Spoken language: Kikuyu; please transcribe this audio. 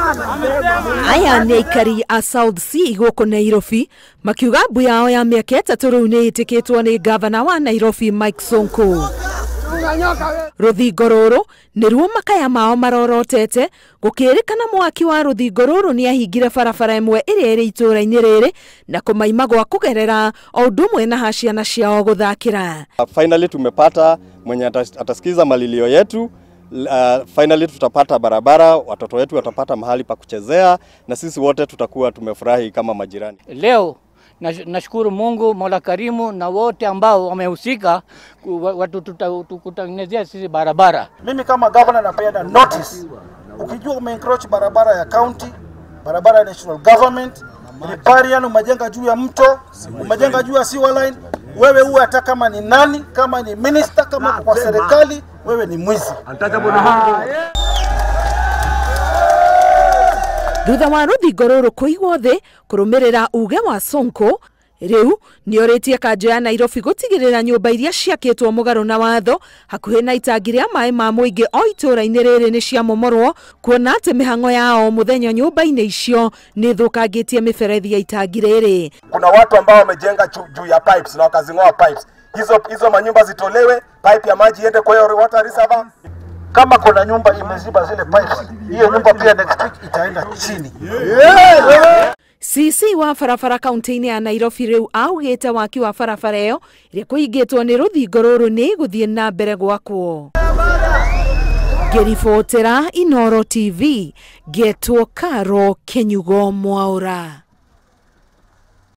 Aya nĩ aikari a South C gũkũ Nairobi makiuga mbu yao ya mĩaka 3 rĩu nĩ ĩtĩkĩtwo nĩ gavana wa Nairobi Mike Sonko. Rũthingo rũrũ nĩruo makaya mao marorotete gũkĩrĩkana mwaki wa rũthingo rũrũ nĩ ahingire barabara ĩmwe ĩrĩa ĩrĩ itũũra-inĩ rĩrĩ na kũmaima gwa kũgerera o ũndũ ũmwe na ha ciana ciao gũthakĩra. Finally tumepata mwenye atasikiza malilio yetu. Finally tutapata barabara, watoto wetu watapata mahali pa kuchezea na sisi wote tutakuwa tumefurahi kama majirani. Leo nashukuru Mungu Mola Karimu na wote ambao wamehusika watu kutengenezea sisi barabara. Mimi kama governor napeana notice. Ukijua umeencroach barabara ya county, barabara ya national government, riparian umejenga juu ya mto, umejenga juu ya sewer line, wewe uwe hata kama ni nani, kama ni minister, kama kwa serikali, wewe ni mwizi. Thutha wa rũthingo rũrũ kũigwo thĩ kũrũmĩrĩra uge wa Sonko, rĩu nĩorĩtie kanjũ ya Nairobi gũtigĩrĩra nyũmba iria ciakĩtwo mũgarũ na watho hakuhĩ na itangi rĩa maĩ ma mũingĩ o itũũra-inĩ rĩrĩ nĩ ciamomorwo, kuona atĩ mĩhang'o ya o mũthenya nyũmba-inĩ icio nĩ ĩthũkangĩtie mĩberethi ya itangi rĩrĩ. Kuna watu ambao wamejenga juu ya pipes na wakazing'oa pipes. Hizo manyumba zitolewe, pipe ya maji iende kwa hiyo water reservoir. Kama kuna nyumba imeziba zile pipes, hiyo nyumba pia next week itaenda chini. CC wa barabara kaunti-inĩ ya Nairobi rĩu augĩte waki wa barabara ĩyo ĩrĩa kũhingĩtwo nĩ rũthingo rũrũ nĩ ĩgũthiĩ na mbere gwakwo. Ngĩribotera Inooro TV, ngetwo Karo Kinyugo Mwaura.